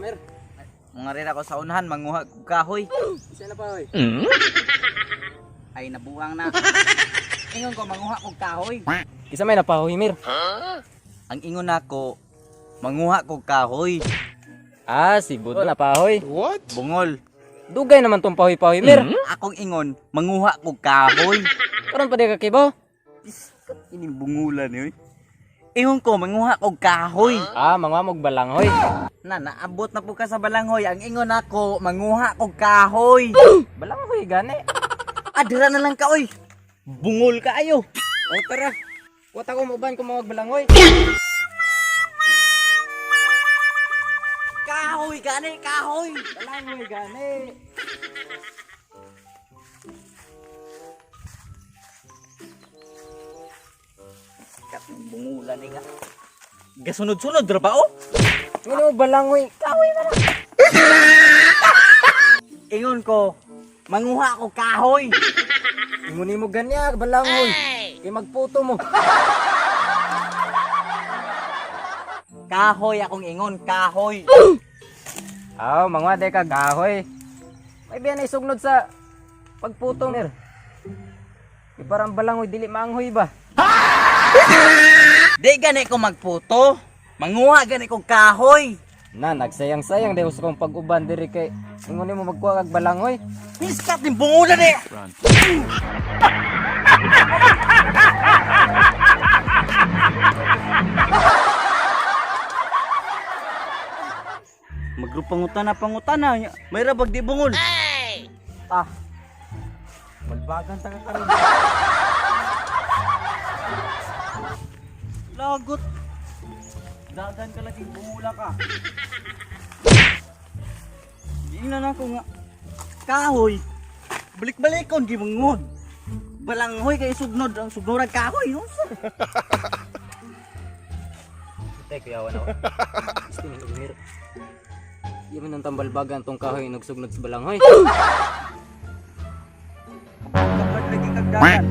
Mer? Mga rin ako sa unahan, manguha kog kahoy. Isa na pa, oy. Ay, nabuang na. Ingon ko, manguha kog kahoy. Isa may napahoy, Mir. Ang ingon nako, manguha kog kahoy. Ah, si Budo napahoy. Bungol. Dugay naman tong pahoy-pahoy, Mir. Akong ingon, manguha kog kahoy. Karon pa di ka kibaw. Ining bungulan ni oy. Ingon ko, manguha kog kahoy. Ah, manguha mog balanghoy. Na, naabot na po ka sa balanghoy. Ang ingon nako, manguha kog kahoy. Balanghoy gani. Adira na lang ka, oy. Bungol ka ayo. O tara. Wata ko mo uban kung mga balanghoy. Kahoy gani, kahoy. Balanghoy gani. Bungulan ni ka. Gasunod-sunod ra ba oh? Ngano balanghoy? Kahoy man. Ingon ko, manguha ko kahoy. Inguni mo ganya balanghoy. Kay magputo mo. Kahoy akong ingon, kahoy. Aw, manguha di ka kahoy. May biyan ay sugnod sa pagputo, Mir. Kay parang balanghoy dili maanghoy ba? Di gani ko magputo. Manguha gani ko kahoy. Na, nagsayang-sayang dahil sa kong pag-uban diri kay inguni mo magkuha kag balanghoy. Niskat ni bungulan eh. Magrupangutana pangutana. May rabag di bungol. Ah. Malbagan ta ka karon. Lagot. Dagan ka lagi bungula ka. Giingnan ako nga. Kahoy. Balik-balikon gi mangod. Balanghoy kay sugnod ang sugnorag kahoy no. Tay, kuyawan ako. Gusto ni Mir. Di man ang tambalbagan tong kahoy nagsugnod sa balanghoy. Kapag lagi kag dagan.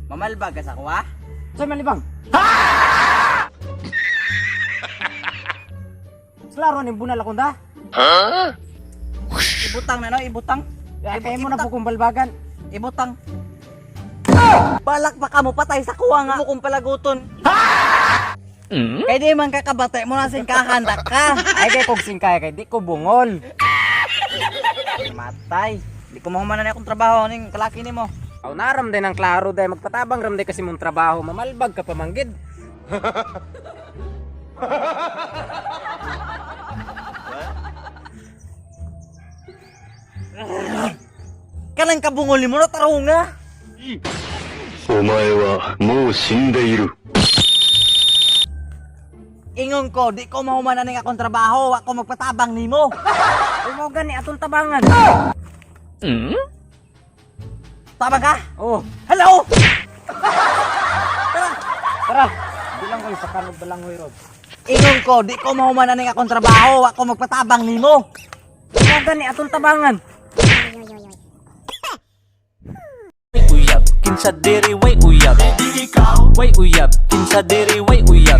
Mamalbag ka sa kuha? Saan malibang? Klaro ni bunal akong da. Ibutang na no, ibutang. Kaya kaya mo na po kong balbagan. Ibutang. Balak pa ka mo patay sa kuha nga mo kong palaguton. Kay di man kakabatay mo na singkahan da ka. Ay kay kog singkay kay di ko bungol. Matay. Di ko mahumanan na akong trabaho ning kalaki nimo. Aw naram din ang klaro dahil magpatabang ram din kasi mong trabaho mamalbag ka pamanggid. Kanang kabungol nimo na tarunga. お前はもう死んでいる。 Ingon ko, di ko mahumanan ning akong trabaho, wa ko magpatabang nimo. Uy mo gani atong tabangan. Tabang ka? Oh, Hello. Tara. tara. Bilang ko sa kanog balanghoy rod. Ingon ko, di ko mahumanan ning akong trabaho, wa ko magpatabang nimo. Uy mo gani atong tabangan. Uyab, kinsa diri way uyab. Way uyab, kinsa diri way uyab.